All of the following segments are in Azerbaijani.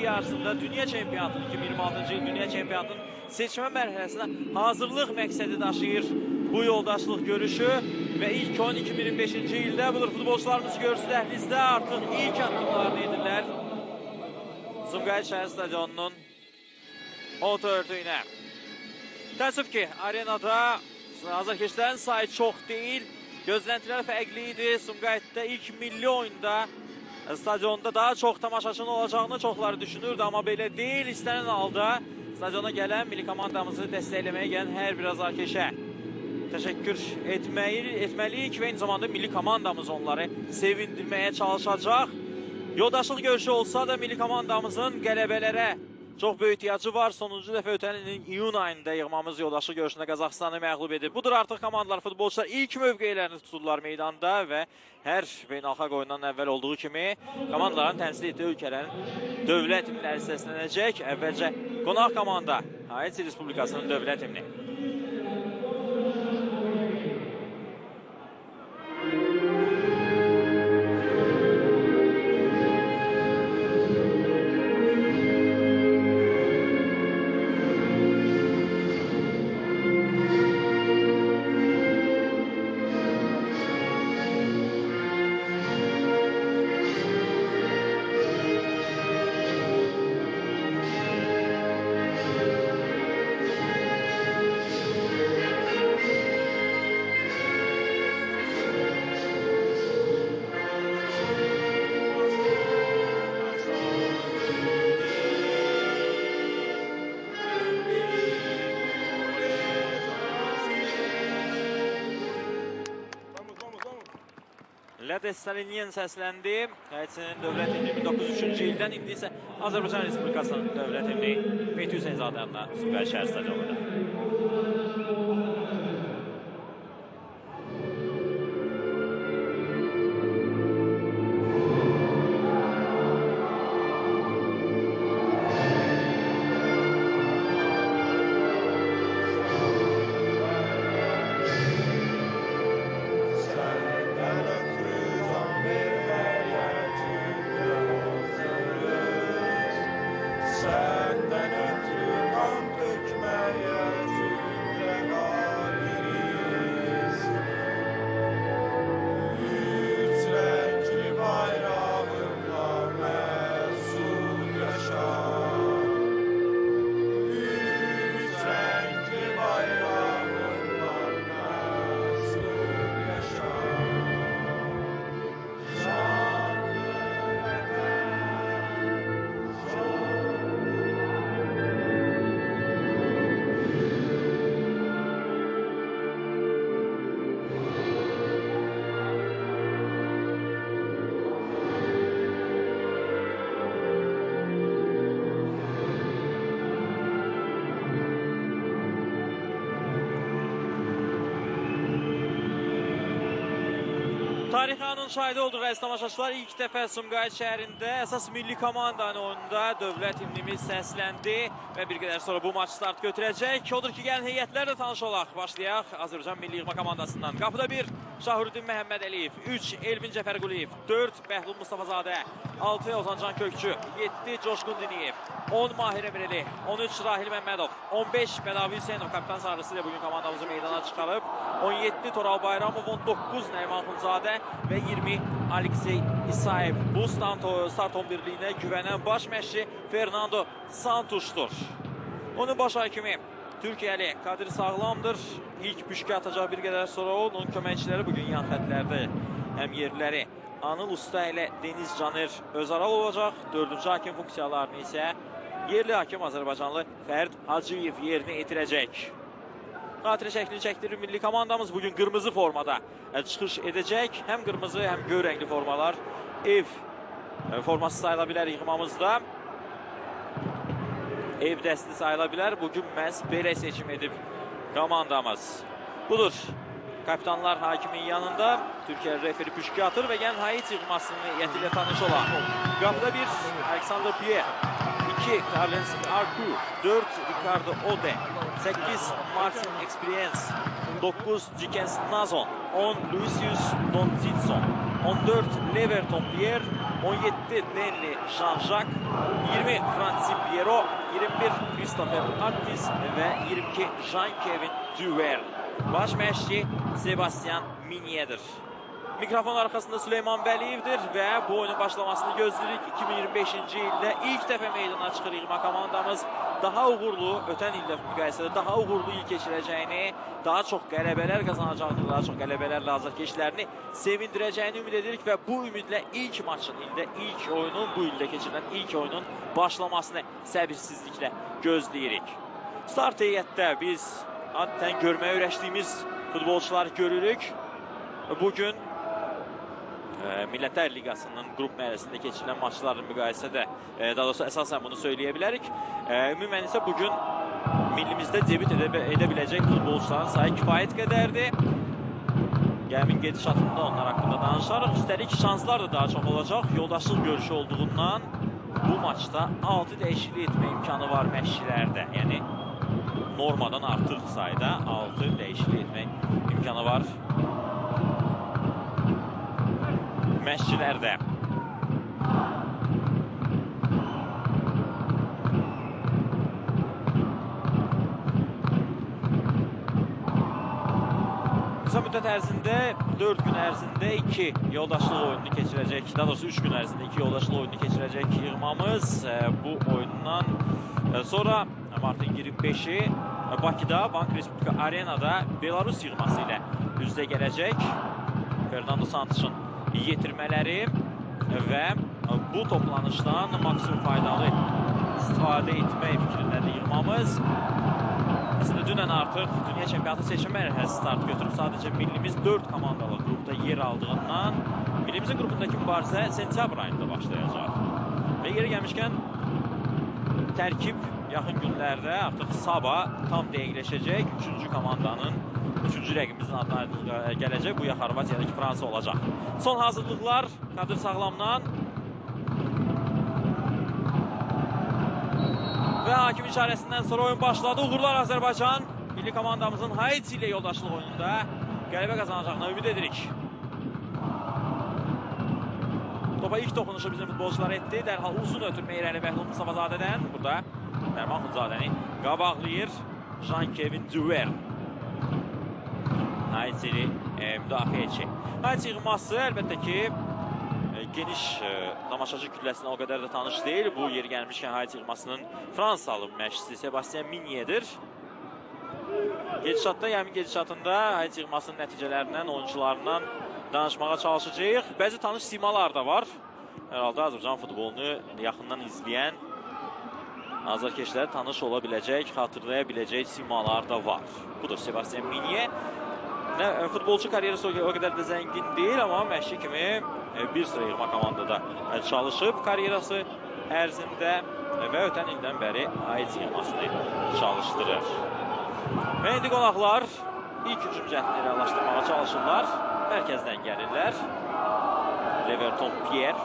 yarısında Dünya Çempionatının, 2026-cı il Dünya Çempionatının seçmə mərhələsinə hazırlıq məqsədi daşıyır bu yoldaşlıq görüşü və ilk oyun 2025-ci ildə budur. Futbolçularımız görürsü dəhlizdə artıq ilk addımlarını edirlər Sumqayıt şəhər stadionunun ot örtüyünə. Təəssüf ki, arenada azarkeşlərin sayı çox deyil. Gözləntilər fərqli idi. Sumqayıtda ilk milli oyunda stadionda daha çox tamaşaçının olacağını çoxları düşünürdü, amma belə deyil. İstənilən halda stadiona gələn milli komandamızı dəstəkləməyə gələn hər bir azarkeşə təşəkkür etməliyik və eyni zamanda milli komandamız onları sevindirməyə çalışacaq. Yoldaşlıq görüşü olsa da milli komandamızın qələbələrə çox böyük ehtiyacı var. Sonuncu dəfə ötən ilin iyun ayında yığmamız yoldaşlıq görüşündə Qazaxıstanı məğlub edib. Budur artıq komandalar, futbolçular ilk mövqeylərini tuturlar meydanda və hər beynəlxalq oyundan əvvəl olduğu kimi komandaların təmsil etdiyi ölkələrin dövlət himləri səslənəcək. Əvvəlcə qonaq komanda Haiti Respublikasının dövlət himni. Lades Salinyen səsləndi. Haitinin dövlət himni 1903-cü ildən, indi isə Azərbaycan Respublikasının dövlət himni Mehdi Hüseynzadə adına Sumqayıt şəhər stadionunda. Senden ötürü kan dökmeye cümle kadiriz. Üç renkli bayrağımla mesut yaşa. Üç renkli bayrağımla mesut yaşa. Şanlı vətən, Tarix anın şahidi olduq əziz tamaşaçılar. İlk dəfə Sumqayıt şəhərində əsas milli komandanın oyununda dövlət himnimiz səsləndi və bir qədər sonra bu maç start götürəcək. Odur ki, gəlin heyətlərlə tanış olaq. Başlayaq Azərbaycan milli yığma komandasından. Qapıda 1 Şahruddin Məhəmməd Əliyev, 3 Elvin Cəfərquliyev, 4 Bəhlul Mustafazadə, 6 Ozancan Kökçü, 7 Coşqun Diniyev, 10 Mahir Əmirəli, 13 Rahil Məmmədov, 15 Bədavi Hüseynov kapitan sarısı ilə bugün komandamızı meydana çıxarıb, 17 Toral Bayramov, 19 Nəriman Xunzadə və 20 Aleksey İsayev. Bu start 11-liyinə güvənən baş məşqçi Fernando Santuşdur. Onun baş hakimi Türkiyəli Kadir Sağlamdır. İlk püşkü atacaq bir qədər sonra onun köməkçiləri bugün yan xətlərdə həm yerləri Anıl Usta ilə Deniz Caner Özaral olacaq. Dördüncü hakim funksiyalarını isə yerli hakim Azərbaycanlı Fərd Hacıyev yerinə yetirəcək. Xatirə şəklini çəkdirir milli komandamız bugün qırmızı formada çıxış edəcək. Həm qırmızı, həm göy rəngli formalar ev forması sayıla bilər yığmamızda. Ev dəsti sayıla bilər. Bugün məhz belə seçim edib komandamız. Budur. Kapitanlar hakimin yanında. Türkiyə referi püşkü atır və gəlin Haiti yığmasının heyəti ilə tanış olaq. Qapıda 1 Alexander Pierre, 2 Carles Arcu, 4 Ricardo Ode, 8 Martin Experience, 9 Dickens Nazon, 10 Lucius Donzitson, 14 Leverton Pierre, 17 Denli Jean-Jacques, 20 Francis Piero, 21 Christopher Attis və 22 Jean-Kevin Duverne. Baş məşqçi Sebastian Miniyedir. Mikrofon arxasında Süleyman Vəliyevdir və bu oyunun başlamasını gözləyirik. 2025-ci ildə ilk dəfə meydana çıxır yığma komandamız. Daha uğurlu, ötən illə müqayisədə daha uğurlu il keçirəcəyini, daha çox qələbələr qazanacağını, daha çox qələbələrlə azarkeşlərini sevindirəcəyini ümid edirik və bu ümidlə ilk maçın, ildə ilk oyunun, bu ildə keçirilən ilk oyunun başlamasını səbirsizliklə gözləyirik. Start heyətdə biz adətən görməyə öyrəşdiyimiz futbolçuları görürük. Bugün Millətlər Liqasının qrup mərhələsində keçirilən maçlarla müqayisədə, daha doğrusu əsasən bunu söyləyə bilərik. Ümumən isə bugün millimizdə debüt edə biləcək futbolçuların sayı kifayət qədərdir. Gəmin gedişatında onlar haqqında danışarıq. Üstəlik şanslar da daha çox olacaq. Yoldaşlıq görüşü olduğundan bu maçda 6 dəyişiklik etmə imkanı var məşqçilərdə. Yəni normadan artıq sayda 6 dəyişiklik etmək imkanı var məşqçilərdə. Qısa müddət ərzində, 4 gün ərzində 2 yoldaşlıq oyununu keçirəcək, daha doğrusu 3 gün ərzində 2 yoldaşlıq oyununu keçirəcək yığmamız. Bu oyundan sonra martın 25-i Bakıda, Bank Respublika Arenada Belarus yığması ilə üz-üzə gələcək. Fernando Santos'un yetirmələri və bu toplanışdan maksimum faydalı istifadə etmək fikrindədir yığmamız. Əslində dünən artıq Dünya Çempionatı seçim mərhələsi start götürüb. Sadəcə millimiz 4 komandalı qrupda yer aldığından millimizin qrupundakı mübarizə sentyabr ayında başlayacaq. Və yeri gəlmişkən tərkib yaxın günlərdə artıq sabah tam dəqiqləşəcək. 3-cü komandanın, 3-cü rəqibimizin adına gələcək. Bu ya Xorvatiya, ya da ki Fransa olacaq. Son hazırlıqlar Kadir Sağlamdan. Və hakim işarəsindən sonra oyun başladı. Uğurlar Azərbaycan. Milli komandamızın Haiti ilə yoldaşlıq oyununda qələbə qazanacağına ümid edirik. Topa ilk toxunuşu bizim futbolçular etdi. Dərhal uzun ötürmə irəli Bəhlul Mustafazadədən. Burada Nərman Xunzadəni qabaqlayır Jean-Kevin Duverne. Haitili müdafiəçi. Haiti yığması əlbəttə ki, geniş tamaşaçı kütləsinə o qədər də tanış deyil. Bu yeri gəlmişkən Haiti yığmasının Fransalı məşqçisi Sebastian Miniyedir. Gedişatda, həmin gedişatında Haiti yığmasının nəticələrindən, oyuncularından danışmağa çalışacağıq. Bəzi tanış simalar da var. Hər halda Azərbaycan futbolunu yaxından izləyən azarkeşlərə tanış ola biləcək, xatırlaya biləcək simalar da var. Budur Sebastian Miniye. Futbolçu karyerası o qədər də zəngin deyil, amma məşqçi kimi bir sıra yığma komandada çalışıb karyerası ərzində və ötən ildən bəri Haiti yığmasını çalışdırır. Və indi qonaqlar ilk hücum cəhdini reallaşdırmağa çalışırlar. Mərkəzdən gəlirlər. Leverton Pierre.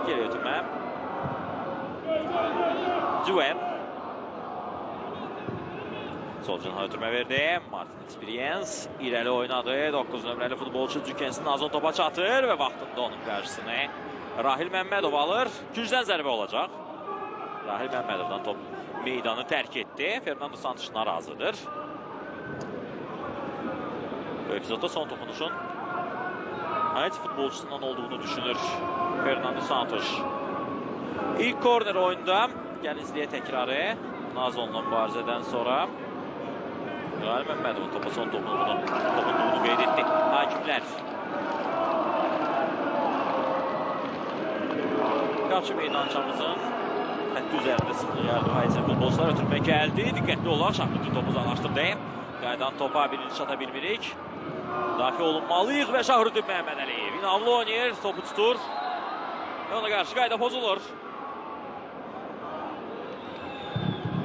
Geri ötürmə. Duverne. Sol canaha ötürmə verdi. Martin Experience irəli oynadı. 9 nömrəli futbolçu Dükkensin Nazon topa çatır və vaxtında onun qarşısını Rahil Məmmədov alır. Gücdən zərbə olacaq. Rahil Məmmədovdan top meydanı tərk etdi. Fernando Santos narazıdır. Bu epizodda son toxunuşun Haiti futbolçusundan olduğunu düşünür Fernando Santos. İlk korner oyunda. Gəlin izləyə təkrarı. Nazonla mübarizədən sonra Rahil Məmmədovun topa son toxunduğunu qeyd etdi hakimlər. Qapçı meydançamızın xətti üzərində sıxlıq yaradı. Haiti futbolçular ötürmə gəldi. Diqqətli olaq. Şahrudin topu uzaqlaşdırdı. Qayıdan topa birinci çata bilmirik. Daxil olunmalıyıq və Şahrudin Məhəmməd Əliyev inamlı oynayır, topu tutur və ona qarşı qayda pozulur.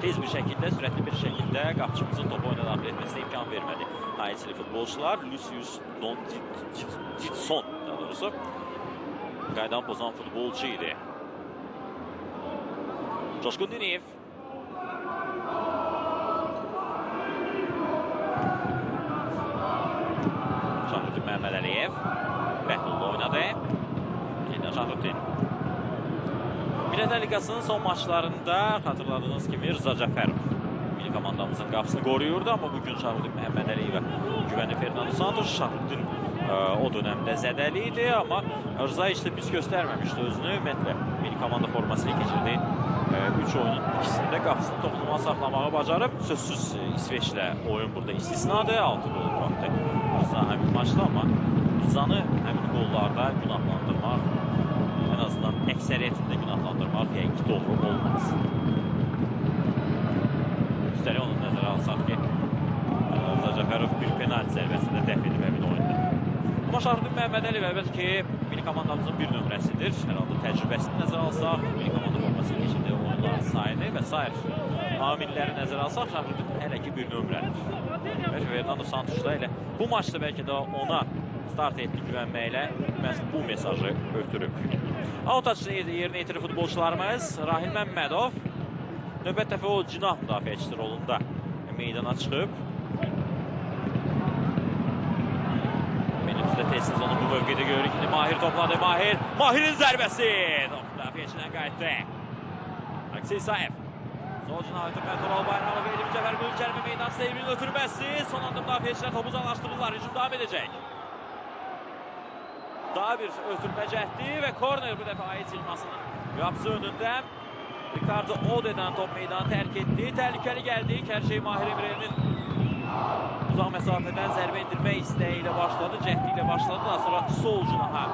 Tez bir şəkildə, sürətli bir şəkildə qapçımızın topu oyuna daxil etməsinə imkan vermədi. Haitili futbolçular Lucius Didson, daha doğrusu, qaydan pozan futbolçu idi. Coşqun Diniyev. Şahrudin Məhəmməd Əliyev. Bəhlullu oynadı. Meydan Şahruddin. Millətlər Liqasının son maçlarında xatırladığınız kimi Rıza Cəfərov milli komandamızın qapısını qoruyurdu, amma bugün Şahruddin Məhəmmədəliyevə güvəndi Fernando Santos. Şahruddin o dönemdə zədəli idi, amma Rıza heç də pis göstərməmişdi özünü. Ümumiyyətlə, milli komanda forması ilə keçirdiyi 3 oyunun ikisində qapısını toxunma saxlamağı bacarıb. Sözsüz İsveçlə oyun burada istisnadır. 6 qol buraxdı Rıza həmin maçda, amma Rızanı həmin qollarda günahlandırmaq, ən azından əksəriyyətində günahlandırmaq yəqin ki, doğru olmaz. Üstəlik onu nəzərə alsaq ki, Rıza Cəfərov bir penalti zərbəsində dəf edib həmin oyunda. Amma Şahruddin Məhəmmədəliyev əlbəttə ki, milli komandamızın bir nömrəsidir. Hər halda təcrübəsini nəzərə alsaq, milli komanda forması ilə keçirdiyi oyunların sayını və sair amilləri nəzərə alsaq, Şahruddin hələ ki bir nömrədir. Və Fernando Santos da elə bu maçda bəlkə də ona start etdi güvənməklə məhz bu mesajı ötürüb. Out açışı yerinə yetirir futbolçularımız. Rahil Məmmədov növbət dəfə o cinah müdafiəçisi rolunda meydana çıxıb. Belimizdə tez-tez onu bu mövqedə görürük. İndi Mahir topladı. Mahir. Mahirin zərbəsi. Top müdafiəçidən qayıtdı. Aleksey İsayev. Sol cinah ötürmə Toral Bayramov və Elvin Cəfərqulu cərmə meydançısı Elvinin ötürməsi. Son anda müdafiəçilər topu uzaqlaşdırırlar. Hücum davam edəcək. Daha bir ötürmə cəhdi və korner bu dəfə Aiç yığmasının qapısı önündə. Ricardo Ode'dən top meydanı tərk etdi. Təhlükəli gəldik. Hər şey Mahir Emrelinin uzaq məsafədən zərbə endirmə istəyi ilə başladı, cəhdi ilə başladı. Daha sonra sol cinaha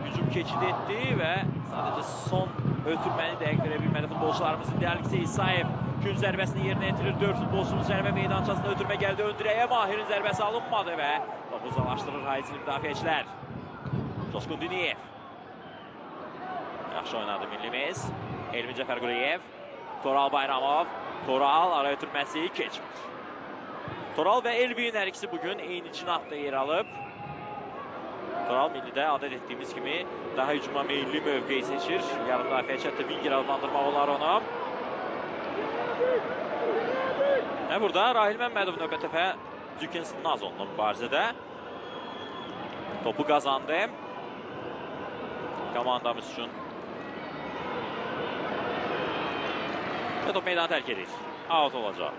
hücum keçid etdi və sadəcə son ötürməni dəqiq verə bilmədi futbolçularımız. İndi Aleksey İsayev gün zərbəsini yerinə yetirir. 4 futbolçumuz cərmə meydançasında ötürmə gəldi. Ön dirəyə Mahirin zərbəsi alınmadı və topu uzaqlaşdırır Haitili müdafiəçilər. Coşqun Diniyev. Yaxşı oynadı millimiz. Elvin Cəfərquliyev, Toral Bayramov. Toral ara ötürməsi keçmir. Toral və Elvin hər ikisi bugün eyni cinahda yer alıb. Toral millidə adət etdiyimiz kimi daha hücuma meyilli mövqeyi seçir. Yarım müdafiəçi, hətta winger adlandırmaq olar onu. Və burada Rahil Məmmədov növbət dəfə Zükins Nazonla mübarizədə topu qazandı. Komandamız üçün. Və top meydanı tərk edir. Out olacaq.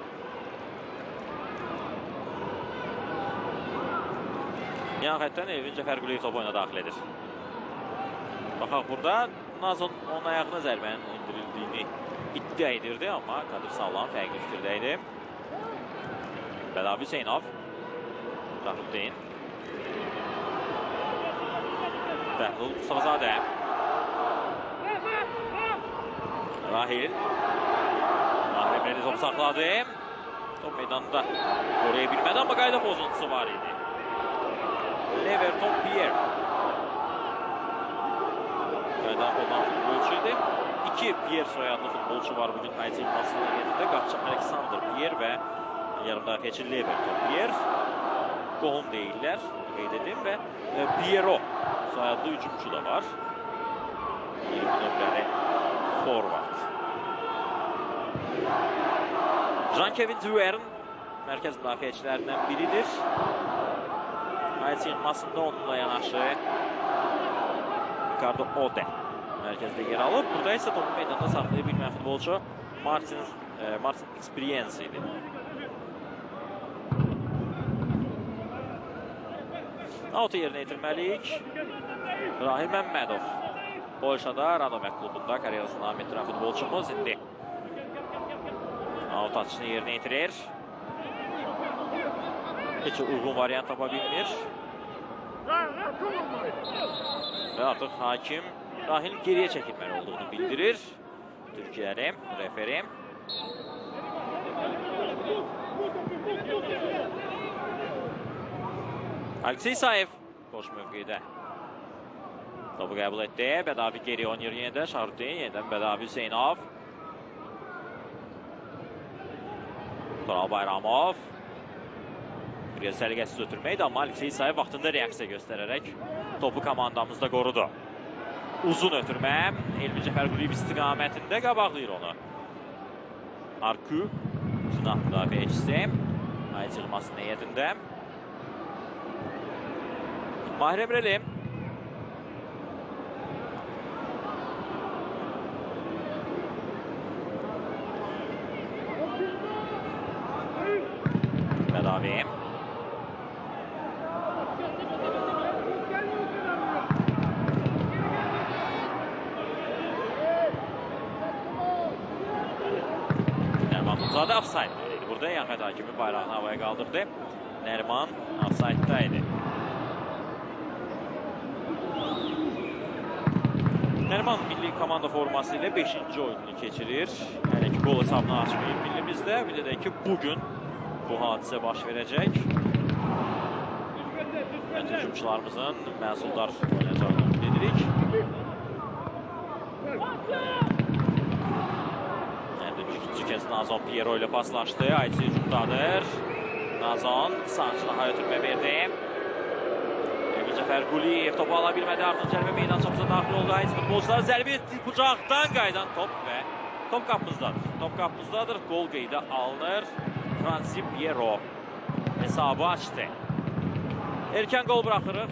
Yan xəttdən Elvin Cəfərquliyev topu oyuna daxil edir. Baxaq burada Nazon onun ayağına zərbənin endirildiyini iddia edirdi, amma Kadir Sağlam fərqli fikirdə idi. Bədavi Hüseynov, Şahruddin, Bəhlul Mustafazadə, Rahil, Mahir Emreli top saxladı. Top meydanda qoruya bilmədi, amma qayda pozuntusu var idi. Leverton Pierre. Qaydan pozan futbolçu idi. 2 Pierre soyadlı futbolçu var bugün Haiti idmançısının heyətində. Qapçı Alexander Pierre və yarım müdafiəçi Leverton Pierre. Qohum deyirlər, qeyd edim və Piero soyadlı hücumçu da var. 20 nömrəli forvard. Jean-Kevin Duverne mərkəz müdafiəçilərindən biridir. Haiti yığmasında onunla yanaşı Ricardo Ode mərkəzdə yer alıb. Burada isə topu meydanda saxlaya bilməyən futbolçu Martin Experience idi. Auto yerinə yetirməliyik. Rahil Məmmədov. Polşada Radomek klubunda karyerasını davam etdirən futbolçumuz indi out atışını yerinə yetirir. Heç uyğun variant tapa bilmir. Və artıq hakim Rahilin geriyə çəkilməli olduğunu bildirir. Türkiyəli referi. Aleksey İsayev boş mövqedə topu qəbul etdi. Bədavi geri oynayır yenə də. Şahruddin, yenidən Bədavi Hüseynov. Toral Bayramov. Bir səliqəsiz ötürməydi, amma Aleksey İsayev vaxtında reaksiya göstərərək topu komandamızda qorudu. Uzun ötürmə Elvin Cəfərquliyev istiqamətində qabaqlayır onu. Arku cinah müdafiəçisi Aiç yığmasının heyətində. Mahir Emreli. Xosravi. Nəriman Nurzadə offside idi. Burada yan xətt hakimi bayrağını havaya qaldırdı. Nəriman offside-da idi. Nəriman milli komanda forması ilə 5-ci oyununu keçirir. Hələ ki qol hesabını açmayıb millimizdə. Bir də ki bugün bu hadisə baş verəcək. Məncə hücumçularımızın məhsuldar oynayacağını ümid edirik. İkinci kez Nazon Piero ilə paslaşdı. Ayçi hücumdadır. Nazon sağ cinaha ötürmə verdi. Elvin Cəfərquliyev topu ala bilmədi. Artıq cərimə meydançamıza daxil oldu. Ayçi futbolçuları zərbə etdi. Bucaqdan qayıdan top və top qapımızdadır. Top qapımızdadır. Qol qeydə alınır. Fransi Piero hesabı açdı. Erkən qol buraxırıq.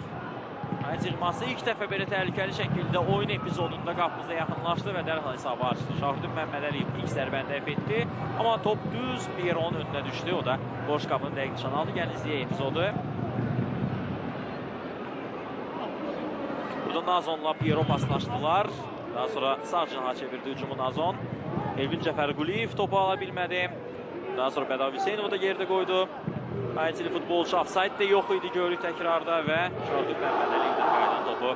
Ayçi yığması ilk dəfə belə təhlükəli şəkildə oyun epizodunda qapımıza yaxınlaşdı və dərhal hesabı açdı. Şahruddin Məmmədəliyev ilk zərbəni dəf etdi. Amma top düz Piero'nun önünə düşdü. O da boş qapını dəqiq nişan aldı. Gəlin izləyək epizodu. Burada Nazonla Piero paslaşdılar. Daha sonra sağ cinaha çevirdi hücumu Nazon. Elvin Cəfərquliyev topu ala bilmədi. Daha sonra Bədavi Hüseynovu da yerdə qoydu. Ayçili futbolçu offside də yox idi görürük təkrarda və Şahruddin Məmmədəliyevdən qayıdan topu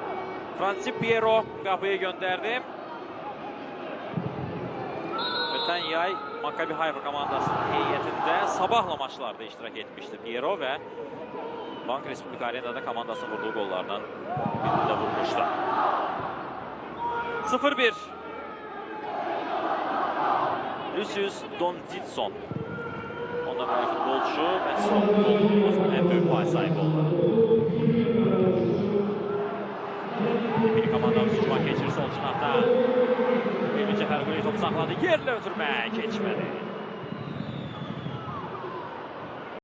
Fransi Piero qapıya göndərdi. Ötən yay Maccabi Haifa komandasının heyətində sabahla maçlarda iştirak etmişdi Piero və Bank Respublika Arenada komandasının vurduğu qollardan birini də vurmuşdu. 0-1 Lucius Donditson. Ondan böyle futbolcu və son qol vurmasının ən böyük pay sahibi oldu. Milli komandamız hücuma keçir sol cinahda. Elvin Cəfərquliyev topu saxladı. Yerlə ötürmə keçmədi.